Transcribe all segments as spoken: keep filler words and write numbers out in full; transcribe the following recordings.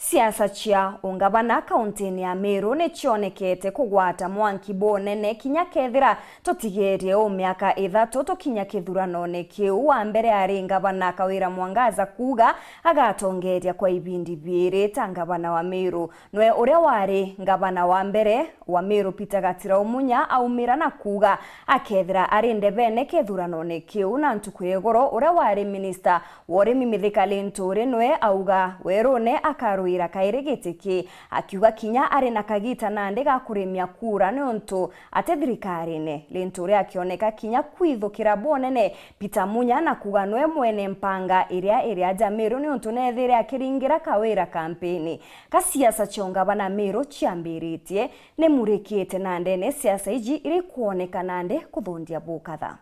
Siasa cia ungavana kauntini ya Meru ni cionekete kugwata mwanki bunene kinya kethira tutigerie uu miaka ithatu tukinya kithuranone kiu. Wa mbere ari ngavana Kawira Mwangaza kuuga agatongeria kwa ibindi biiri ta ngavana wa Meru. Nwe uria wari ngavana wa mbere wa Meru Peter Gatirau Munya aumira na kuuga akethira ari ndebene kethuranone kiu, na ntuku ya igoro uria wari minista wa urimi Mithika Linturi nwe auga werune akaruira kairi giti ki, akiuga kinya ari na kagita nandi ga kurimia kura niuntu ati thirikarine. Linturi akioneka kinya kwithukira bunene Peter Munya na kuuga nwe mwene mpanga iria iri aja Meru niuntu neethire akiringira Kawira kampeni. Ka siasa cia ungavana Meru ciambiritie, ni murikite na ndene siasa iji iri kwoneka nandi kuthundia bukatha.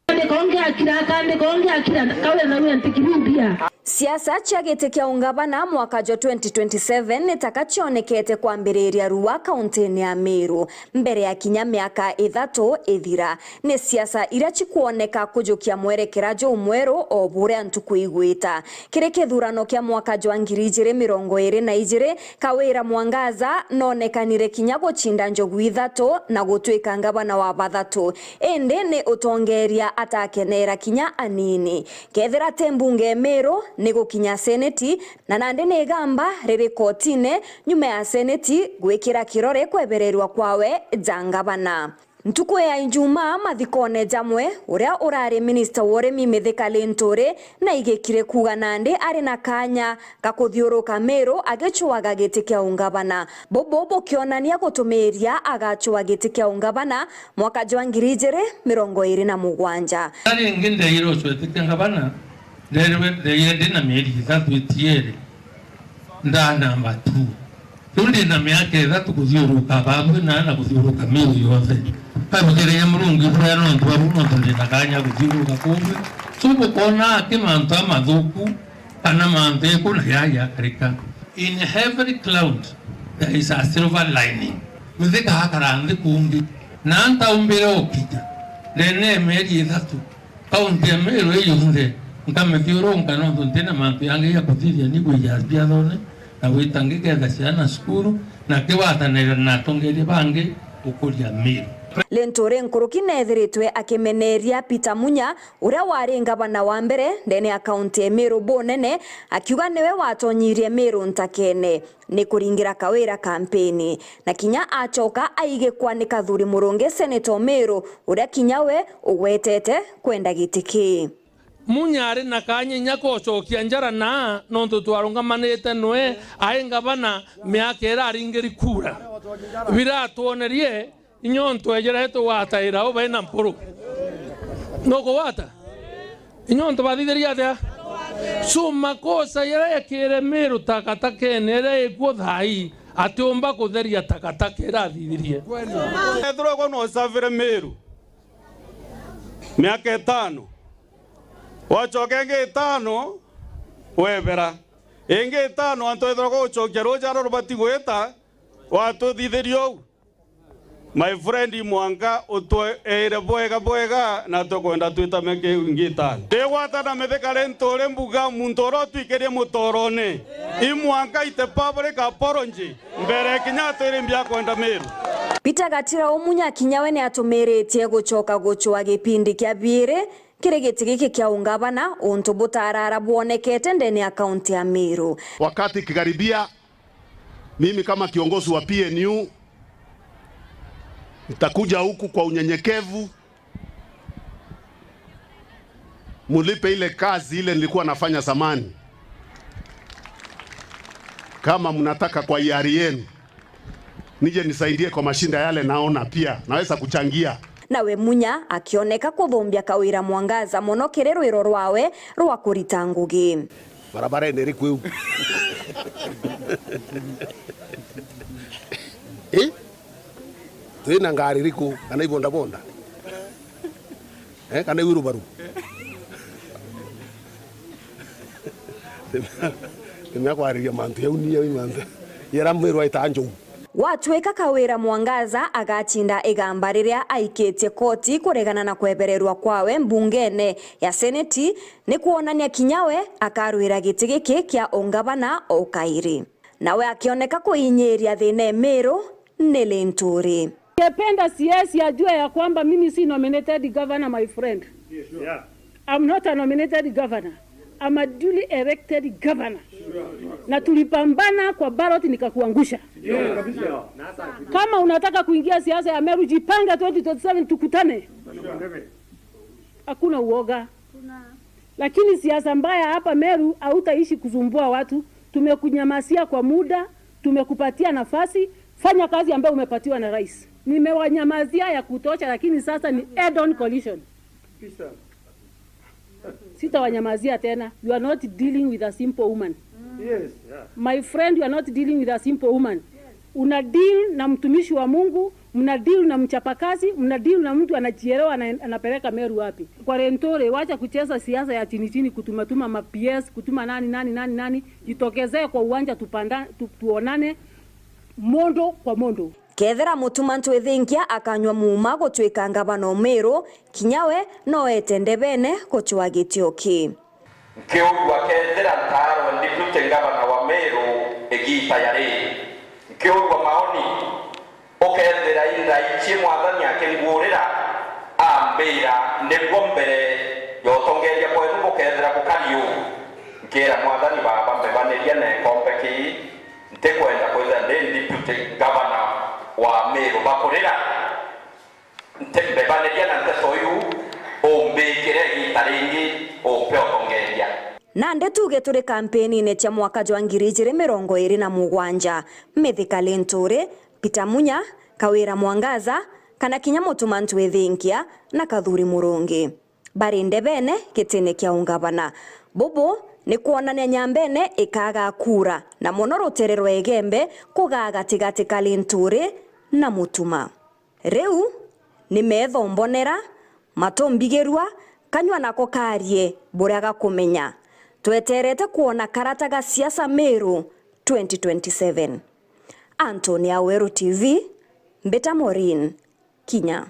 Kandiko ngiakira, kandiko ngiakira, Kawira nawe ntikirimbia. Siasa cia giti kia ungavana mwaka jwa twenty twenty-seven ni taka cionekete kwambiriria rua kauntini ya Meru mbere ya kinya miaka ithatu ithira. Ni siasa iria cikwoneka kujukia mwerekera jumweru o buria ntuku igwita. Kiri kithurano kia mwaka jwa ngiri ijiri mirongo iri na ijiri, Kawira Mwangaza noonekanire kinya gucinda njogu ithatu na gutwika ngavana wa bathatu, indi ni utongeria atakeneera kinya anini. Kethira ti mbunge Meru, ni gukinya seneti, na nandi ni igamba riri kotine nyuma ya seneti gwikira kirore kwebererua kwawe ja ngavana. Ntuku ya Ijumaa, mathikone jamwe, uria urari minista wa urimi Mithika Linturi naigikire kuuga nandi ari na kanya ga kuthiuruka Meru agicwaga giti kia ungavana, bubu bukionania gutumiria agacwa giti kia ungavana mwaka jwa ngiri ijiri mirongo iri na mugwanja. Ringi ndeire ucwete kia ngavana, ndeirwe, ndeire ndi na mieri ithatu itiere. Nda namba two. Riu ndi na miaka ithatu kuthiuruka Bambwe na, na kuthiuruka Meru yonthe. Kabithiria Murungu ibura nontu abu, nontu ndi na kanya guthiuruka kuugu. So, bukona aki mantu amathuku, kana mantu iku na ya yakarika. In every cloud, there is a silver lining. Mithika akara nthi kungi. Na ntaumbire ukinya. Ndene ya mieri ithatu. Kaunti ya Meru ii yonthe, nkamithiurunka nontu ntina mantu jangi ja kuthithia ni kwija biathone na gwita ngiketha ciana cukuru na kigwatanira na atongeria bangi gukuria Meru. Linturi nkuruki neethiritwe akimeneria Peter Munya, uria wari ngavana wa mbere ndene ya kaunti ya Meru bunene, akiuga niwe watonyirie Meru ntakene. Ni kuringira Kawira kampeni, na kinya acoka aigikwa ni Kathuri Murungi, seneta o Meru, uria kinya we ugwetete kwenda giti kii. Munya ari na kanya inya kocokia njara naa, nontu twarungamanite nwe ai ngavana miaka iraringiri kura. Biratwonerie Inya untu ejera tugwataira u baina mpuru. Nukugwata? Inya untu bathithirie atia? So, makosa jaria jekire Meru takatakene iria ikuo thaai, atiumba kutheria takataka iria athithirie. Ethirwa gwe no usavire Meru miaka itano, wacoka ingi itano, webera. Ingi itano, antu ethirwa gwe ucokia ruuji aria rubati gwita, watuthithirie uu. My friend, mwanka utweere bwega bwega, na tukwenda twitame kiu ingi itano. Ndigwata na Mithika Linturi mbuga, muntu uria utwikirie mutorone, i mwanka aite public apology mbere kinya atwire mbia kwenda Meru. Peter Gatirau Munya kinya we ni atumiritie gucoka gucwa gipindi kia biiri kiri giti giki kia ungavana, untu butarara bwonekete ndene ya kaunti ya Meru. Wakati ikikaribia, mimi kama kiongozi wa P N U, nitakuja huku kwa unyenyekevu, mulipe ile kazi ile nilikuwa nafanya zamani. Kama mnataka kwa hiari yenu, nije nisaidie kwa mashinda yale, naona pia naweza kuchangia. Nawe Munya akioneka kuthumbia Kawira Mwangaza mono kiri rwiro rwawe rwa kurita ngugi. Barabarene iriku iu? Eh? Twina ngari iriku? Kana i bodaboda? Eh, kana i wheelbarrow? Timea kwariria mantu jau, ni jau mantu. Yera mwirwa ita njou. Gwatuika Kawira Mwangaza agacinda igamba riria aikitie koti kuregana na kwebererwa kwawe mbungene ya Seneti, ni kwonania kinya we akarwira giti giki kia ungavana o kairi. Nawe akioneka kuinyiria thina Meru ni Linturi. Ningependa C S ajue ya kwamba mimi si nominated governor, my friend. I'm not a nominated governor. I'm a duly elected governor. Na tulipambana kwa ballot nikakuangusha. Kama unataka kuingia siasa ya Meru, jipange twenty twenty-seven tukutane. Hakuna uoga. Lakini siasa mbaya hapa Meru hautaishi kusumbua watu. Tumekunyamazia kwa muda, tumekupatia nafasi, fanya kazi ambayo umepatiwa na rais. Nimewanyamazia ya kutosha, lakini sasa ni head on collision. Sitawanyamazia tena. You are not dealing with a simple woman. Yes. My friend, you are not dealing with a simple woman. Una deal na mtumishi wa Mungu, mna deal na mchapakazi, mna deal na mtu anajielewa ana-, anapeleka Meru wapi. Kwa Linturi, wacha kucheza siasa ya chini chini, kutumatuma ma P S, kutuma nani, nani, nani, nani. Jitokezee kwa uwanja tupanda-, tu-, tuonane mundu kwa mundu. Kethira Mutuma Ntwithinkia akanyua muuma gutuika ngavana o Meru, kinya we no eete ndebene gucwaa gitio ki. Nkiurua kethira ntaarwe deputy governor wa Meru igiita ya riiri. Nkiurua maoni, ukethira indaichie Mwathani akinguurira, ambira, niguo mbere ya utongeeria bwenu bukethira bukari uu. Nkiira Mwathani, Baaba, mbebaniria na ikombe kii, ntikwenda kwithira ndi deputy governor wa Meru bakurira. Nti-, mbebaniria na nteto iu, umbikire igiita ringi, umpe utongeeria. Nandi tuuge turi kampeniine cia mwaka jwa ngiri ijiri mirongo iiri na mugwanja, Mithika Linturi, Peter Munya, Kawira Mwangaza, kana kinya Mutuma Ntwithinkia na Kathuri Murungi bari ndebene gitine kia ungavana. Bubu ni kwonania Nyambene ikaga kura, na mono rutere rwa Igembe kugaa gatigati ka Linturi na Mutuma. Riu ni meetho mbonera, matu mbigirua, kanyua nako kaarie buria gakumenya. Tweterete kwona karata ga siasa Meru twenty twenty-seven. Anthony Aweru T V, Mbita Maureen, Kinya.